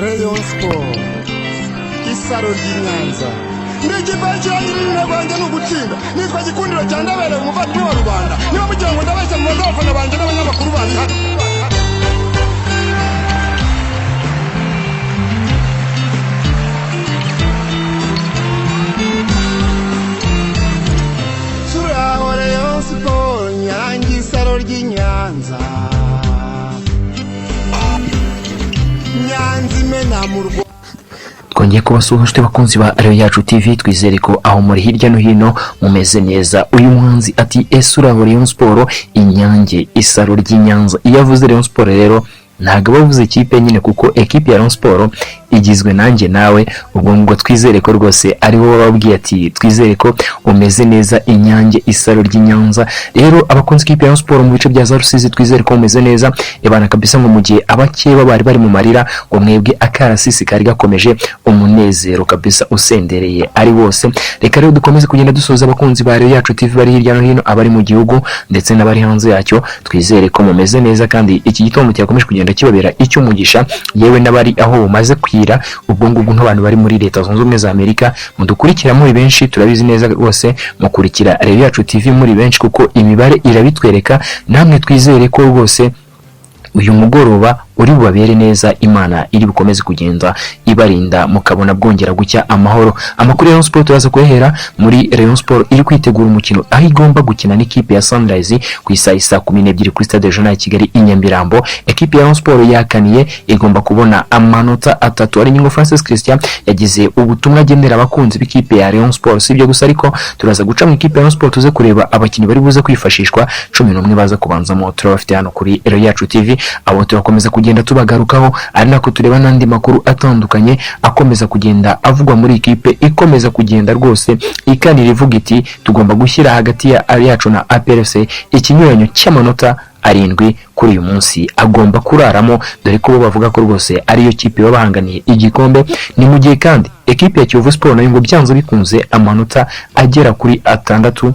Rayon Sport, isaro ry'i Nyanza, ndi ikipe y'ikirangirire. Intego yanjye ni ugutsinda. Nitwa Gikundiro cya Ndabereye, umuvandimwe wa rubanda. Niba mugira ngo ndabeshya, mubaze abafana banjye n'abanyamakuru bandi hano. Turaho Rayon Sport, Nyange, isaro ry'i Nyanza, Nyanza imena mu Rwanda. Twongeye kubasuhuza, inshuti bakunzi ba Rayon Yacu TV. Twizere ko aho muri hirya no hino mumeze neza. Uyu muhanzi ati: "Ese uraho Rayon Sport, Inyange, isaro ry'i Nyanza?" Iyo avuze Rayon Sport rero, ntabwo aba avuze ikipe nyine, kuko ekipe ya Rayon Sport igizwe nanjye nawe. Ubwo ngo twizere ko rwose ari wowe wababwiye ati: "Twizere ko umeze neza, Inyange, isaro ry'i Nyanza." Rero abakunzi ikipe ya Rayon Sport mu bice bya za Rusizi, twizere ko mumeze neza ebana kabisa. Ngo mu gihe abakeba bari bari mu marira, ngo mwebwe akarasisi kari gakomeje, umunezero kabisa usendereye ari wose. Reka rero dukomeze kugenda dusoza abakunzi ba Rayon Yacu TV bari hirya no hino, abari mu gihugu ndetse n'abari hanze yacyo. Twizere ko mumeze neza kandi iki gitondo cyakomeje kugenda kibabera icy'umugisha, yewe n'abari aho bumaze kwira. Ubwo ngubwo nk'abantu bari muri Leta Zunze Ubumwe za Amerika mudukurikira muri benshi, turabizi neza rwose mukurikira Rayon Yacu TV muri benshi, kuko imibare irabitwereka. Namwe twizere ko rwose uyu mugoroba uri bubabere neza, Imana iri bukomeze kugenda ibarinda, mukabona bwongera gucya amahoro. Amakuru ya Rayon Sport turaza kuyahera muri Rayon Sport iri kwitegura umukino aho igomba gukina n'ikipe ya Sunrise ku isaha isa 12 kuri Stade Regional ya Kigali i Nyamirambo. Ekipe ya Rayon Sport yakaniye, igomba kubona amanota atatu. Ari Nyingo Francis Christian yagize ubutumwa agenera abakunzi b'ikipe ya Rayon Sport. Si ibyo gusa ariko, turaza guca mu ikipe ya Rayon Sport, tuze kureba abakinnyi bari buze kwifashishwa, 11 baza kubanzamo, turabafite hano kuri Rayon Yacu TV. Abo turakomeza kugenda tubagarukaho, ari nako tureba n'andi makuru atandukanye akomeza kugenda avugwa muri ikipe ikomeza kugenda rwose ikanira, ivuga iti: "Tugomba gushyira hagati ya yacu na APRFC ikinyuranyo cy'amanota 7." Kuri uyu munsi agomba kuraramo, dore ko bo bavuga ko rwose ariyo kipe baba bahanganiye igikombe. Ni mu gihe kandi ekipe ya Kiyovu Sport nayo ngo byanze bikunze amanota agera kuri 6,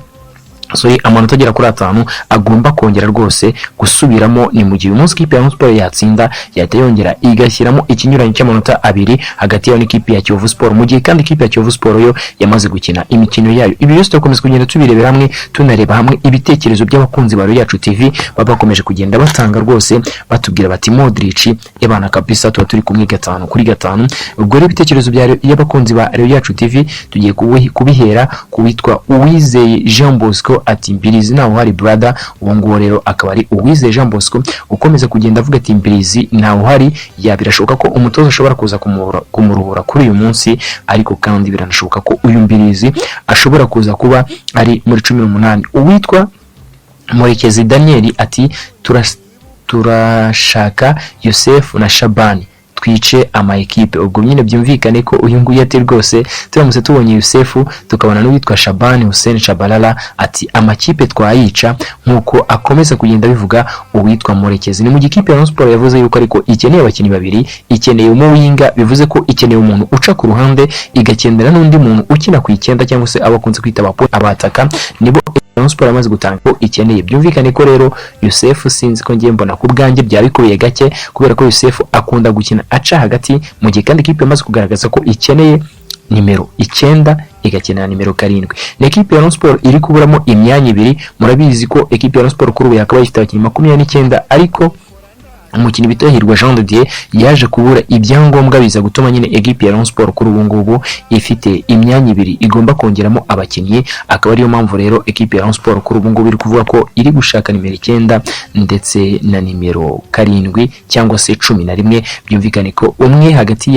sorry, amanota agera kuri 5 agomba kongera rwose gusubiramo. Ni mu gihe uyu munsi ikipe ya Rayon Sport yatsinda, yahita yongera igashyiramo ikinyuranyo cy'amanota 2 hagati yayo n'ikipe ya Kiyovu Sport, mu gihe kandi ikipe ya Kiyovu Sport yo yamaze gukina imikino yayo. Ibi byose turakomeza kugenda tubirebera hamwe, tunareba hamwe ibitekerezo by'abakunzi ba Rayon Yacu TV baba bakomeje kugenda batanga rwose, batubwira bati: "Modric ebana kabisa, tuba turi kumwe 5 kuri 5." Ubwo rero ibitekerezo by'abakunzi ba Rayon Yacu TV tugiye kubihera ku witwa Uwizeye Jean Bosco, ati: "Mbirizi ntawe uhari, brother." Uwo nguwo rero akaba ari Uwizeye Jean Bosco ukomeza kugenda avuga ati: "Mbirizi ntawe uhari." Ya, birashoboka ko umutoza ashobora kuza kumuruhura kuri uyu munsi, ariko kandi biranashoboka ko uyu Mbirizi ashobora kuza kuba ari muri 18. Uwitwa Murekezi Daniel ati: "Turashaka Yosef na Shabani, twice ama ekipe." Ubwo nyine byumvikane ko uyu nguyu ati: "Rwose turamutse tubonye Yusefu, tukabona n'uwitwa Shabani Hussein Shabalala," ati: "amakipe twayica," nk'uko akomeza kugenda bivuga uwitwa Murekezi. Ni mu gikipe ya Rayon Sport yavuze yuko ariko ikeneye abakinnyi babiri: ikeneye umuwinga, bivuze ko ikeneye umuntu uca ku ruhande, igakenera n'undi muntu ukina ku 9, cyangwa se abo akunze kwita abataka, nibo Rayon Sport yamaze gutanga ko ikeneye. Byumvikane ko rero Yusef, sinzi ko ngiye mbona ku bwanjye byabikubiye gake, kubera ko Yusef akunda gukina aca hagati, mu gihe kandi ikipe yamaze kugaragaza ko ikeneye nimero 9, igakenera nimero 7. Ni ekipe ya Rayon Sport iri kuburamo imyanya ibiri. Murabizi ko ekipe ya Rayon Sport kuri ubu yakaba ifite abakinnyi 29, ariko umukinnyi bita Hirwa Jean de Dieu yaje kubura ibyangombwa, biza gutuma nyine ekipe ya Rayon Sport kuri ubu ngubu ifite imyanya ibiri igomba kongeramo abakinnyi. Akaba ariyo mpamvu rero ekipe ya Rayon Sport kuri ubu ngubu iri kuvuga ko iri gushaka nimero 9 ndetse na nimero 7 cyangwa se 11. Byumvikane ko umwe hagati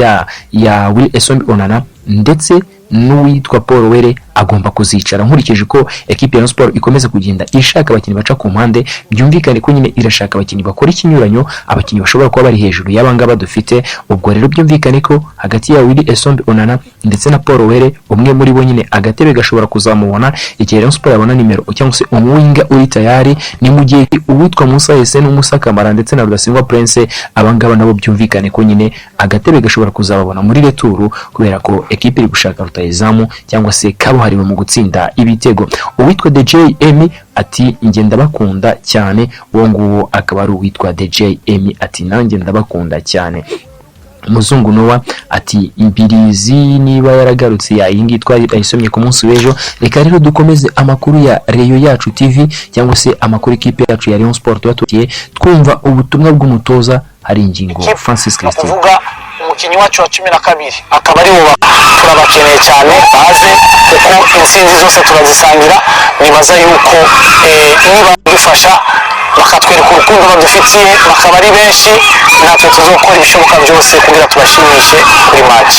ya Will Esombi Onana ndetse n'uwitwa Paul Were agomba kuzicara. Nkurikije uko ekipe ya Rayon Sport ikomeza kugenda ishaka abakinnyi baca ku mpande, byumvikane ko nyine irashaka abakinnyi bakora ikinyuranyo, abakinnyi bashobora kuba bari hejuru y'aba ngaba dufite. Ubwo rero byumvikane ko hagati ya Willy Esombe Onana ndetse na Paul Were, umwe muri bo nyine agatebe gashobora kuzamubona igihe Rayon Sport yabona nimero cyangwa se umuwinga uri tayari. Ni mu gihe uwitwa Musa Hussein, Musa Kamara ndetse na Rudasingwa Prince, aba ngaba nabo byumvikane ko nyine agatebe gashobora kuzababona muri retour, kubera ko ekipe iri gushaka rutahizamu cyangwa se kabuhariwe mu gutsinda ibitego. Uwitwa DJ Emi ati: "Njye ndabakunda cyane." Uwo nguwo akaba ari uwitwa DJ Emi, ati: "Nanjye ndabakunda cyane." Muzungu Noah ati Mbirizi niba yaragarutse ya iyi ngiyi twayisomye ku munsi w'ejo. Reka rero dukomeze amakuru ya Rayon Yacu TV, cyangwa se amakuru ikipe yacu ya Rayon Sport tuba tugiye twumva ubutumwa bw'umutoza hari ingingo Francis Ni Christian. ukuvuga umukinnyi wacu wa 12 akaba ari bo. Turabakeneye cyane, baze, kuko intsinzi zose turazisangira. Nibaza yuko niba dufasha bakatwereka urukundo badufitiye, bakaba ari benshi, natwe tuzokora ibishoboka byose kugira tubashimishe kuri match.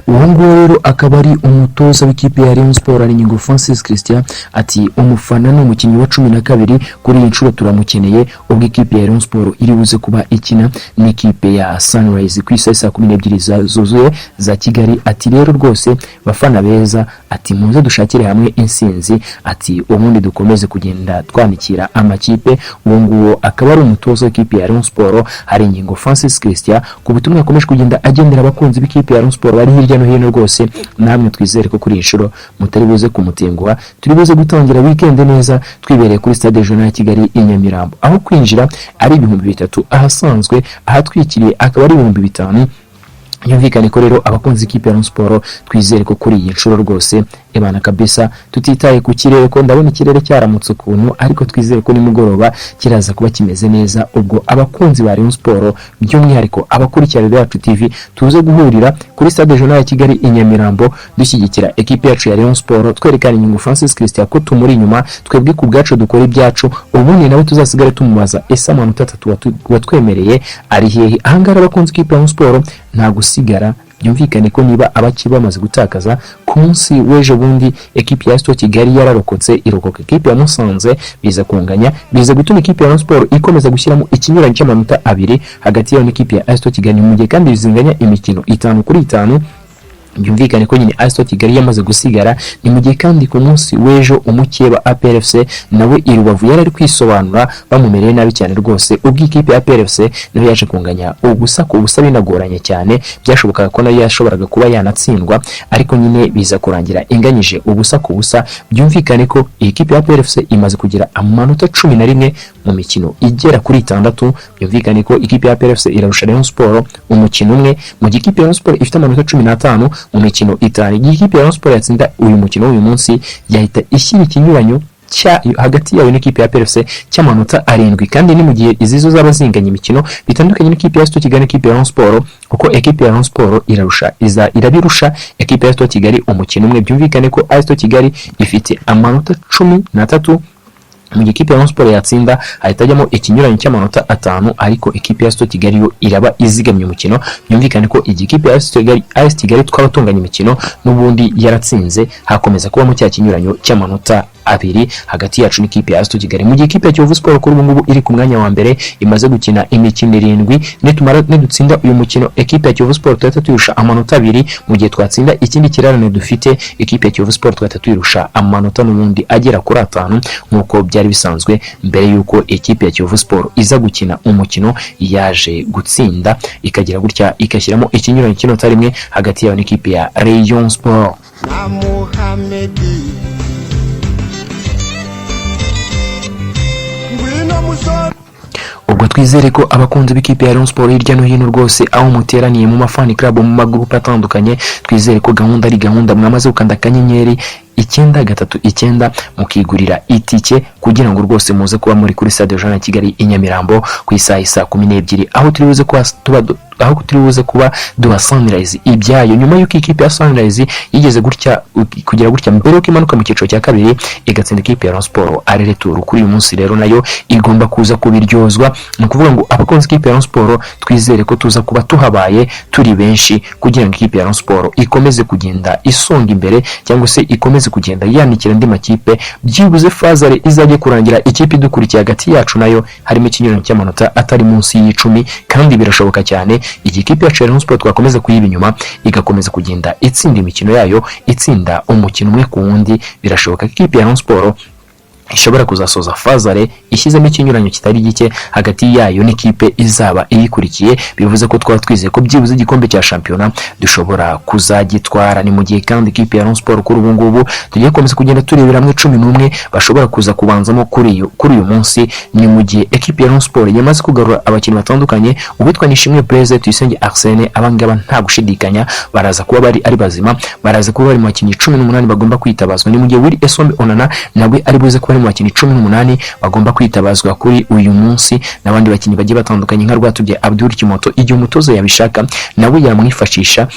Uwo nguwo rero akaba ari umutoza w'ikipe ya Rayon Sport Haringingo Francis Christian. Ati umufana ni umukinnyi wa 12, kuri iyi nshuro turamukeneye, ubwo ikipe ya Rayon Sport iri buze kuba ikina n'ikipe ya Sunrise ku isaha saa 12 zuzuye za Kigali. Ati rero rwose bafana beza, ati muze dushakire hamwe insinzi, ati ubundi dukomeze kugenda twanikira amakipe. Uwo nguwo akaba ari umutoza w'ikipe ya Rayon Sport Haringingo Francis Christian, ku butumwa yakomeje kugenda agendera abakunzi b'ikipe ya Rayon Sport bari hirya no hino. Rwose namwe twizere ko kuri iyi nshuro mutari buze kumutenguha. Turi buze gutangira weekend neza twibereye kuri Stade Regional ya Kigali i Nyamirambo, aho kwinjira ari 3000 ahasanzwe, ahatwikiriye akaba ari 5000. Yumvikane ko rero abakunzi ikipe ya Rayon Sport twizere ko kuri iyi nshuro rwose ebana kabisa, tutitaye ku kirere, ko ndabona ikirere cyaramutse ukuntu, ariko twizere ko nimugoroba kiraza kuba kimeze neza. Ubwo abakunzi ba Rayon Sport, by'umwihariko abakurikira Rayon Yacu TV, tuze guhurira kuri Stade Regional ya Kigali i Nyamirambo dushyigikira ekipe yacu ya Rayon Sport, twerekana inyungu Francis Christian ko tumuri inyuma. Twebwe ku bwacu dukora ibyacu, ubundi nawe tuzasigare tumubaza: ese amanota atatu watwemereye ari hehe? Ahangaha abakunzi ikipe ya Rayon Sport nta gusigara. Byumvikane ko niba abaki bamaze gutakaza ku munsi w'ejo bundi, ekipi ya AS Kigali yararokotse, irokoka ekipi ya Musanze, biza kunganya, biza gutuma ekipi ya Rayon Sport ikomeza gushyiramo ikinyuranyo cy'amanota 2 hagati yayo n'ikipe ya AS Kigali, mu gihe kandi zinganya imikino 5 kuri 5. Byumvikane ko nyine AS Kigali yamaze gusigara. Ni mu gihe kandi ku munsi w'ejo umukeba APR FC nawe i Rubavu yari ari kwisobanura, bamumereye nabi cyane rwose, ubwo ikipe ya APR FC nayo yaje kunganya 0-0 binagoranye cyane. Byashobokaga ko nayo yashoboraga kuba yanatsindwa, ariko nyine biza kurangira inganyije 0-0. Byumvikane ko iyi kipe ya APR FC imaze kugira amanota 11 mu mikino igera kuri 6. Byumvikane ko ikipe ya APR FC irarusha Rayon Sport umukino umwe, mu gihe ikipe ya Rayon Sport ifite amanota 15 mu mikino 5. Igihe ikipe ya Rayon Sport yatsinda uyu mukino w'uyu munsi, yahita ishyira ikinyuranyo cya hagati yayo n'ikipe ya APR FC cy'amanota 7, kandi ni mu gihe izi zo zaba zinganya imikino, bitandukanye n'ikipe ya AS Kigali n'ikipe ya Rayon Sport, kuko ekipe ya Rayon Sport irarusha iza irabirusha ekipe ya AS Kigali umukino umwe. Byumvikane ko AS Kigali ifite amanota 13, mu gihe ikipe ya Rayon Sport yatsinda hahita hajyamo ikinyuranyo cy'amanota 5, ariko ikipe ya AS Kigali yo iraba izigamye umukino. Byumvikane ko igihe ikipe ya AS Kigali twaba tunganya imikino n'ubundi yaratsinze, hakomeza kubamo cya kinyuranyo cy'amanota 2 hagati yacu n'ikipe ya AS Kigali, mu gihe ikipe ya Kiyovu Sport kuri ubu ngubu iri ku mwanya wa mbere, imaze gukina imikino 7. Nitumara nidutsinda uyu mukino, ekipe ya Kiyovu Sport tuhita tuyirusha amanota 2. Mu gihe twatsinda ikindi kirarane dufite, ekipe ya Kiyovu Sport tuhita tuyirusha amanota n'ubundi agera kuri 5, nk'uko byari bisanzwe mbere y'uko ekipe ya Kiyovu Sport iza gukina umukino yaje gutsinda, ikagira gutya igashyiramo ikinyuranyo cy'inota 1 hagati yayo n'ikipe ya Rayon Sport. Na Muhamedi, ngwino musore. Ubwo twizere ko abakunzi b'ikipe ya Rayon Sport hirya no hino rwose, aho muteraniye mu ma fan club, mu magurupe atandukanye, twizere ko gahunda ari gahunda, mwamaze gukanda *939 mukigurira itike kugira ngo rwose muze kuba muri kuri Stade Regional ya Kigali i Nyamirambo ku isaha isa 12, aho turi buze kuba tuba aho turi buze kuba duha Sunrise ibyayo, nyuma y'uko ikipe ya Sunrise yigeze gutya kugira gutya mbere y'uko imanuka mu cyiciro cya kabiri igatsinda ikipe ya Rayon Sport aller-retour. Kuri uyu munsi rero nayo igomba kuza kubiryozwa. Ni ukuvuga ngo abakunzi ikipe ya Rayon Sport twizere ko tuza kuba tuhabaye turi benshi kugira ngo ikipe ya Rayon Sport ikomeze kugenda isonga imbere, cyangwa se ikomeze kugenda yanikira andi makipe. Byibuze phase aller izajye kurangira ikipe idukurikiye hagati yacu nayo harimo ikinyuranyo cy'amanota atari munsi y'10, kandi birashoboka cyane igihe ikipe yacu ya Rayon Sport twakomeza kuyiba inyuma, igakomeza kugenda itsinda imikino yayo, itsinda umukino umwe ku wundi. Birashoboka ko ikipe ya Rayon Sport Ishobora kuzasoza phase aller ishyizemo ikinyuranyo kitari gike hagati yayo n'ikipe izaba iyikurikiye. Bivuze ko twaba twizeye ko byibuze igikombe cya shampiyona dushobora kuzagitwara. Ni mu gihe kandi ikipe ya Rayon Sport kuri ubu ngubu tugiye gukomeza kugenda turebera hamwe 11 bashobora kuza kubanzamo kuri uyu munsi. Ni mu gihe ekipe ya Rayon Sport yamaze kugarura abakinnyi batandukanye: uwitwa Nishimwe Blaise, Tuyisenge Arsene. Abangaba nta gushidikanya baraza kuba bari ari bazima, baraza kuba bari mu bakinnyi 18 bagomba kwitabazwa. Ni mu gihe Willy Esombe Onana nawe ari buze kuba ari mu bakinnyi 18 bagomba kwitabazwa kuri uyu munsi, n'abandi bakinnyi bagiye batandukanye nka Rwatubyaye Abdul Kimoto, igihe umutoza yabishaka nawe yamwifashisha.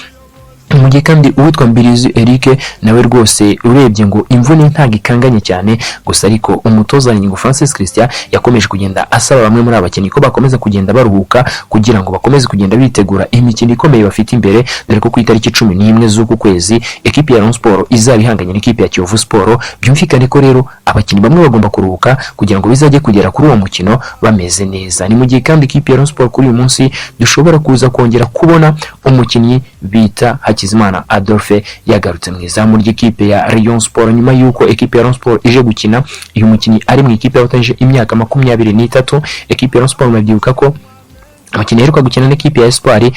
Mu gihe kandi uwitwa Mbirizi Eric nawe rwose urebye ngo imvune ntabwo ikanganye cyane gusa, ariko umutoza ngo Francis Christian yakomeje kugenda asaba bamwe muri aba bakinnyi ko bakomeza kugenda baruhuka kugira ngo bakomeze kugenda bitegura imikino ikomeye bafite imbere, dore ko ku itariki 11 z'uku kwezi ekipi ya Rayon Sport izaba ihanganye n'ikipe ya Kiyovu Sport. Byumvikane ko rero abakinnyi bamwe bagomba kuruhuka kugira ngo bizajye kugera kuri uwo mukino bameze neza. Ni mu gihe kandi ikipe ya Rayon Sport kuri uyu munsi dushobora kuza kongera kubona umukinnyi bita Hakizimana Adolphe yagarutse mu izamu ry'ikipe ya Rayon Sport, nyuma y'uko ekipe ya Rayon Sport ije gukina uyu mukinnyi ari mu ikipe yabatanyije imyaka 23. Ekipe ya Rayon Sport, murabyibuka ko umukinnyi aheruka gukina n'ikipe ya Espoir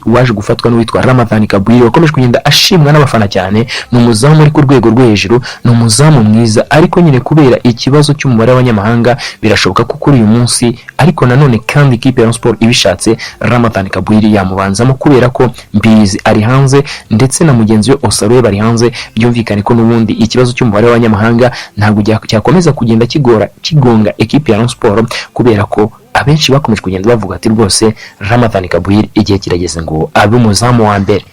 waje gufatwa n'uwitwa Ramadhan Kabwiri, wakomeje kugenda ashimwa n'abafana cyane. Ni umuzamu uri ku rwego rwo hejuru, ni umuzamu mwiza, ariko nyine kubera ikibazo cy'umubare w'abanyamahanga birashoboka ko kuri uyu munsi, ariko nanone kandi ikipe ya Rayon Sport ibishatse Ramadhan Kabwiri yamubanzamo, kubera ko Mbizi ari hanze ndetse na mugenzi we Osaruwe bari hanze. Byumvikane ko n'ubundi ikibazo cy'umubare w'abanyamahanga ntabwo cyakomeza kugenda kigora kigonga ekipe ya Rayon Sport, kubera ko abenshi bakomeje kugenda bavuga ati rwose Ramadhan Kabwiri igihe kirageze ngo abe umuzamu wa mbere.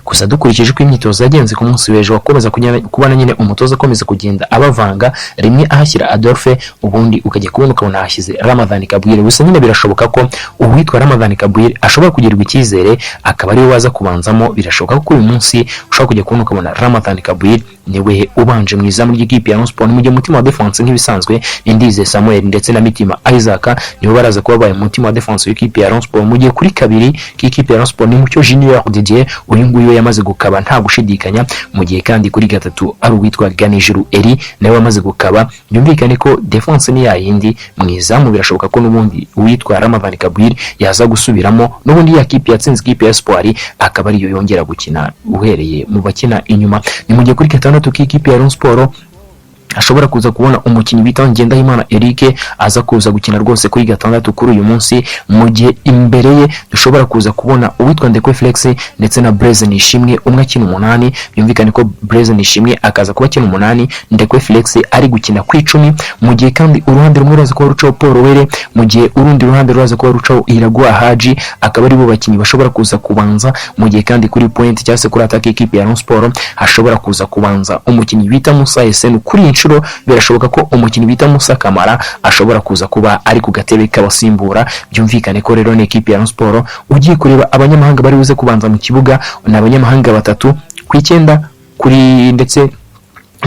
Gusa dukurikije uko imyitozo yagenze ku munsi w'ejo, wakomeza kubona nyine umutoza akomeza kugenda abavanga, rimwe ahashyira Adolphe, ubundi ukajya kubona ukabona ahashyize Ramadhan Kabwire. Gusa nyine birashoboka ko uwitwa Ramadhan Kabwire ashobora kugirirwa icyizere akaba ariwe waza kubanzamo. Birashoboka ko kuri uyu munsi ushobora kujya kubona ukabona Ramadhan Kabwire niwe ubanje mu izamu ry'ikipe ya Rayon Sport. Mu gihe umutima wa defense nk'ibisanzwe ni Ndize Samuel ndetse na Mitima Isaac, nibo baraza kuba babaye umutima wa defense w'ikipe ya Rayon Sport. Mu gihe kuri kabiri k'ikipe ya Rayon Sport ni Mucyo Junior Didier, uyu nguyu yamaze gukaba nta gushidikanya. Mu gihe kandi kuri gatatu ari uwitwa Ganijuru Eri, nawe wamaze gukaba. Byumvikane ko defense ni yayindi. Mu izamu birashoboka ko n'ubundi uwitwa Ramadhan Kabwir yaza gusubiramo, n'ubundi ya kipe yatsinze ikipe ya Espoir akaba ariyo yongera gukina uhereye mu bakina inyuma. Ni mu gihe kuri gatandatu k'ikipe ya Rayon Sport ashobora kuza kubona umukinnyi bita Ngendahimana Eric aza kuza gukina rwose kuri gatandatu kuri uyu munsi. Mu gihe imbere ye dushobora kuza kubona uwitwa Ndekwe Flex ndetse na Blaise Nishimwe, umwe akina umunani. Byumvikane ko Blaise Nishimwe akaza kuba akina umunani, Ndekwe Flex ari gukina ku 10. Mu gihe kandi uruhande rumwe ruraza kuba rucaho Paul Were, mu gihe urundi ruhande ruraza kuba rucaho Iraguha Haji, akaba ari bo bakinnyi bashobora kuza kubanza. Mu gihe kandi kuri pointe cyangwa se kuri attaque équipe ya Rayon Sport hashobora kuza kubanza umukinnyi bita Musa Esenu. Kuri iyi nshuro birashoboka ko umukinnyi bita Musa Kamara ashobora kuza kuba ari ku gatebe k'abasimbura. Byumvikane ko rero ni équipe ya Rayon Sport ugiye kureba abanyamahanga bari buze kubanza mu kibuga ni abanyamahanga batatu ku 9 kuri ndetse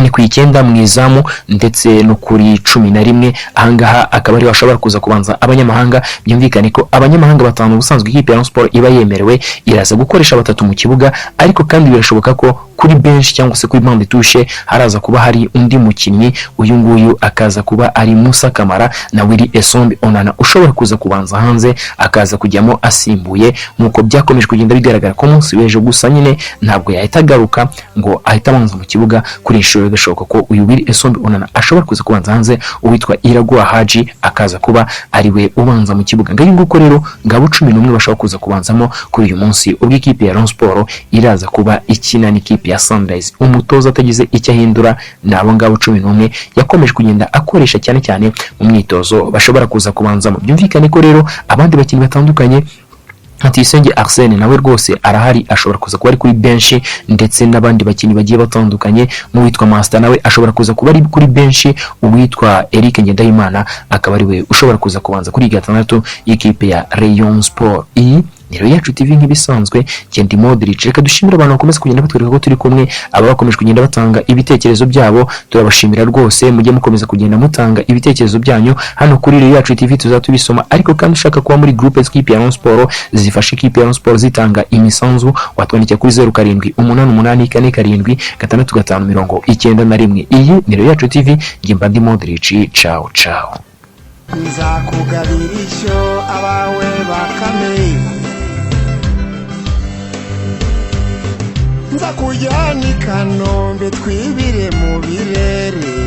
ni ku 9 mu izamu ndetse no kuri 11. Ahangaha akaba ariho hashobora kuza kubanza abanyamahanga. Byumvikane ko abanyamahanga batanu ubusanzwe ikipe ya Rayon Sport iba yemerewe, iraza gukoresha batatu mu kibuga, ariko kandi birashoboka ko kuri bench cyangwa se kuri bande touche haraza kuba hari undi mukinnyi, uyu nguyu akaza kuba ari Musa Kamara na Willy Esombe Onana ushobora kuza kubanza hanze akaza kujyamo asimbuye, nk'uko byakomeje kugenda bigaragara ko munsi w'ejo. Gusa nyine ntabwo yahita agaruka ngo ahite abanza mu kibuga. Kuri inshuro birashoboka ko uyu Willy Esombe Onana ashobora kuza kubanza hanze, uwitwa Iraguha Haji akaza kuba ari we ubanza mu kibuga. Ngayo nguko rero, ngabo 11 bashobora kuza kubanzamo kuri uyu munsi ubwo ikipe ya Rayon Sport iraza kuba ikina n'ikipe ya Sunrise. Umutoza atagize icyo ahindura, ni abo ngabo 11 yakomeje kugenda akoresha cyane cyane mu myitozo bashobora kuza kubanzamo. Byumvikane ko rero abandi bakinnyi batandukanye nka Tuyisenge Arsene nawe rwose arahari, ashobora kuza kuba ari kuri bench, ndetse n'abandi bakinnyi bagiye batandukanye nk'uwitwa Master nawe ashobora kuza kuba ari kuri bench, uwitwa Eric Ngendahimana akaba ari we ushobora kuza kubanza kuri gatandatu y'ikipe ya Rayon Sport. Iyi Ni Rero Yacu TV nk'ibisanzwe, njye ndi Modric. Reka dushimire abantu bakomeza kugenda batwereka ko turi kumwe, aba bakomeje kugenda batanga ibitekerezo byabo, turabashimira rwose. Mujye mukomeza kugenda mutanga ibitekerezo byanyu hano kuri Rero Yacu TV, tuzatubisoma. Ariko kandi ushaka kuba muri groupe z'ikipe ya Rayon Sport zifasha ikipe ya Rayon Sport zitanga imisanzu, watwandikira kuri 0788476591. Iyi ni Rero Yacu TV, njye mba ndi Modric. Ciao ciao. Nzakugabira ishyo abawe bakame, nzakujyana i Kanombe twibire mu birere.